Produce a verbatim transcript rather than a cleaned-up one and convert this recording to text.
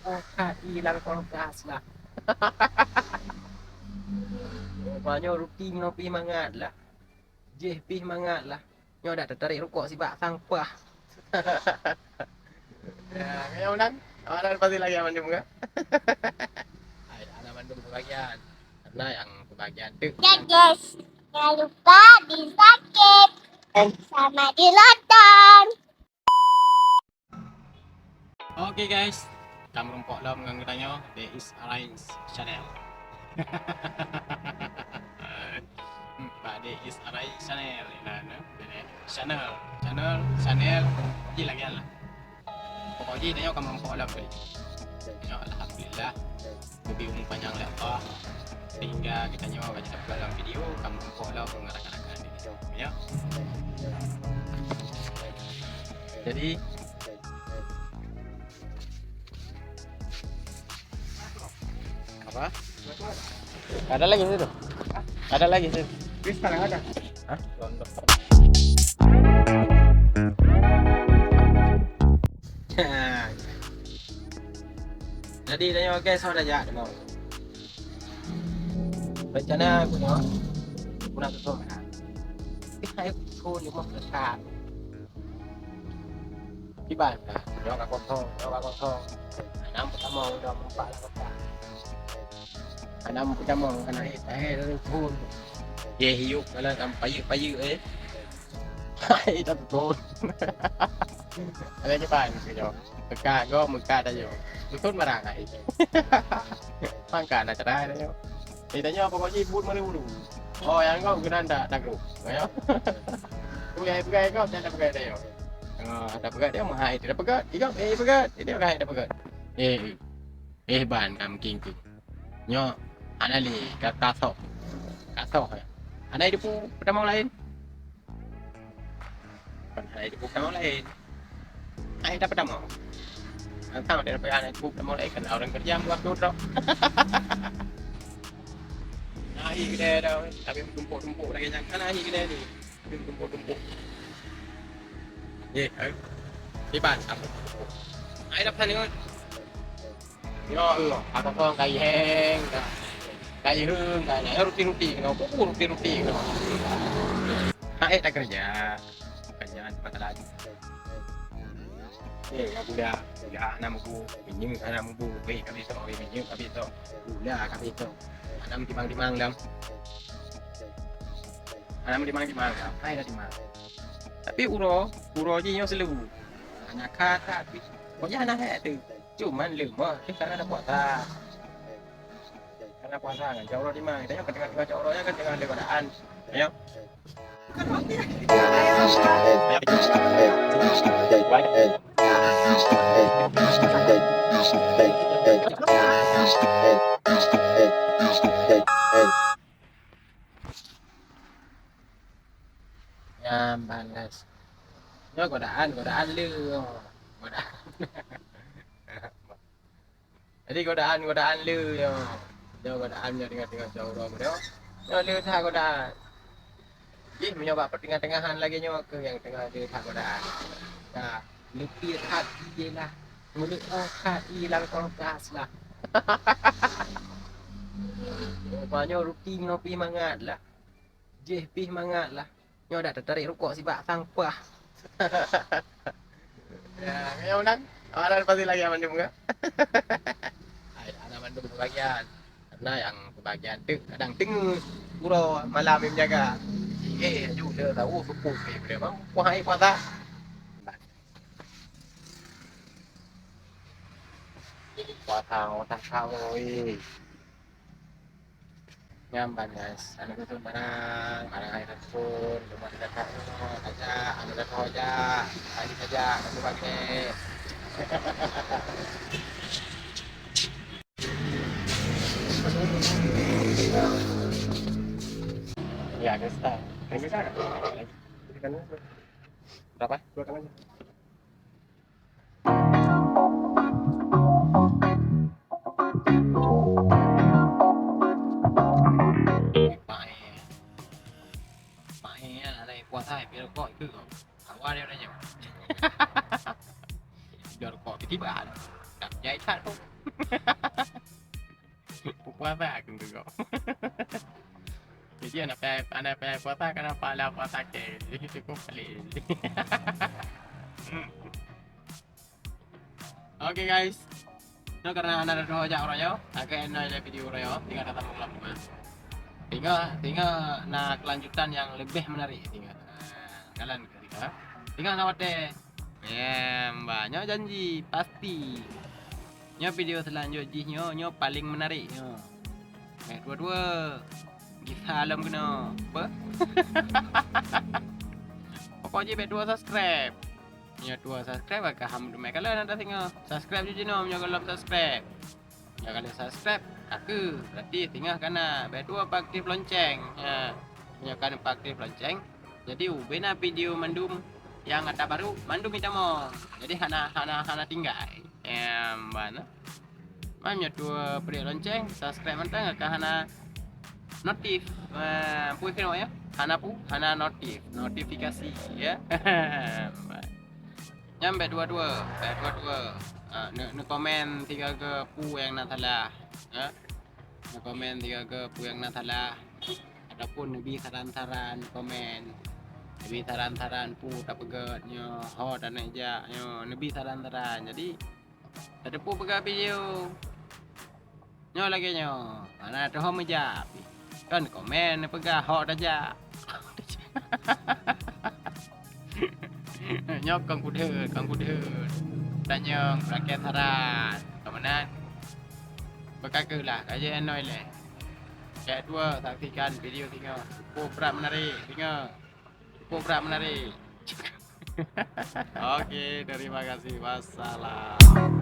Oh, ka ilang kulkas lah. Rupanya ruti nyoe pih mangat lah. Jih pih mangat lah. Nyoe dak teutarek rukok sibak sampah. Ya, kayak ulang. Awak pasti lagi aman juga. Hai, aman mandum kebagian. Karena yang kebagian tu. Ya, guys. Jangan lupa di-subscribe sama di-nonton. Oke, guys, ka meurumpok lom ngon geutanyoe, The Is Arise Channel. Hmm, bak The Is Arise Channel, nah, nah, channel, channel, channel, ji lagi lah. Pokok jih tanyoe ka meurumpok lom tadi. Tanyoe alhamdulillah. Leubeh umu panyang lé Allah, sehingga geutanyoe ka jiteupeue lam video ka meurumpok lom ngon rakan-rakan. Ya. Jadi, apa? Ada lagi situ. Ada lagi situ. Hah? Jadi, tanyoe guys, soe tajak deungoe. Rencana aku nyoe, aku nak tutup kan. Tapi hai aku nyoe mah besar. Kiban kan, nyoe ka kosong, nyoe ka kosong. Anam pertama udah empat lah kosong. Anam pertama kan hai, hai dari pun. Ye hiup kan kan payu-payu eh. Hai dah betul. Ada kiban ke nyoe. Meukat go, meukat ayo. Beutôi barang hai. Mangka na cerai ayo. Eh, tanyoe pokok jih buet meuri ulu. Oh, nyang go keunan dak takot. Ayo. Peugah, peugah go, jangan peugah ayo. Oh, ada peugah dia mah hai, tidak peugah. Igo, eh, peugah. Dia kan ada peugah. Eh, eh. Eh, ban kam king king. Nyoe, ana lé ka kasoh. Kasoh ya. Ana idup pertama lain. Kan hai dibuka mulai. Hai dapat tamu. Entah ada apa yang dibuka mulai kan orang kerja buat duduk. Nah, ini gede dah. Tapi tumpuk-tumpuk lagi jangan nah ini gede ni. Tumpuk-tumpuk. Ye, hai. Iban apa? Hai dapat ni. Ya Allah, apa kau kai heng dah. Kai heng dah. Ya ruti-ruti kena. Buku ruti-ruti kena. Hai tak kerja. Pekerjaan tempat lain. Eh, ya budak, budak anak mubu, minyak anak mubu, weh kami tu, weh minyak kami tu, gula kami tu, anak timang-timang dong, anak timang-timang dong, hai dah timang. Tapi uroe, uroe jih nyoe seuleubu, anak kata, tapi kok anak hai tu, cuman lemah, eh, karena ada kuasa. Karena puasa kan, jauh di mana? Kita kan tengah-tengah jauh kan tengah ada godaan. Ya. Nyam balas. Nyoe godaan, godaan le. Godaan. Jadi godaan-godaan le nyoe. Nyoe godaan nyoe tengah-tengah cawra nyoe. Nyoe le that godaan. Jih meunyoe bak peutengah-tengahan lagèe nyoe keuh nyang teungoh le that godaan. Nah, leupie that ie lah. Meuleuoh that ie lam kulkas lah. Rupanya ruti nyoe pih mangat lah. Jih pih mangat lah. Nyoe dak teutarek rukok sibak sampah. Ya, kayak ulang. Awak pasti lagi aman juga. Hai, anak mandum kebagian. Karena yang kebagian tu kadang tengah pura malam yang menjaga. Eh, aju le tahu suku ke boleh mau. Wahai puasa. Puasa, puasa, oi. Nyan ban, guys. Aneuk dusun barang, barang hai dusun, cuma tidak tahu, aja, anu dah tahu aja, tadi saja, anu bagi. Ya, guys, tak. Berapa? Dua kali. Pakai, pakai ya, ada yang puasa, biar kok itu. Awal dia nanya. Biar kok tiba. Tak jai tak tu. Puasa aku tu kok. Jadi anak pe-, anak pe-, puasa kan apa lah puasa ke. Jadi cukup kali. Oke guys. Nyoe karena hana reudoh jak uroe nyoe, akhé nyoe lé video uroe nyoe, tinggai tatapeukeulampung. Tinggai, tinggai na kelanjutan yang lebih menarik tinggai. Nah, jalan ke tinggai. Tinggai na watèe. Ya, mbak, nyoe janji pasti. Nyoe video selanjut jih nyoe, nyoe paling menarik nyoe. Bèk dua-dua. Gisa lom keunoe. Apa? Pokok jih bèk dua subscribe. Meunyoe dua subscribe, ka ham teumé kalon ata singoh. Subscribe ju jinoe meunyoe gohlom subscribe. Meunyoe gohlom subscribe, ka kheueh. Berarti singoh kana. Bèk dua peuaktif lonceng. Ya. Meunyoe kana peuaktif lonceng, jadi ubena video mandum nyang ata baru mandum itamong. Jadi hana, hana, hana tinggai. Em, bana. Man nyoe tuwoe peureuk lonceng, subscribe mantong ka hana notif. Eh, peue keunoe ya? Hana pu, hana notif, notifikasi ya. Nyan bèk dua-dua, bèk dua-dua. Ah, neu-, neukomen sigaga peue nyang na salah. Ya. Neukomen sigaga peue nyang na salah. Ataupun neubi saran-saran komen. Neubi saran-saran peue tapeugèt nyoe, ho taneuk jak nyoe, neubi saran-saran. Jadi, tateupeue peugah video. Nyoe lagèe nyoe, hana teuhom meujak pih. Kon komen neupeugah hok tajak. Nyoe kon kudeuh, kon kudeuh. Tanyong, lakèe saran. Keumeunan, beuka kheueh lah, ka jeuet anoi lé. Bèk dua saksikan video singoh. Cukup brat menarik, singoh. Cukup brat menarik. Oke, terima kasih. Wassalam.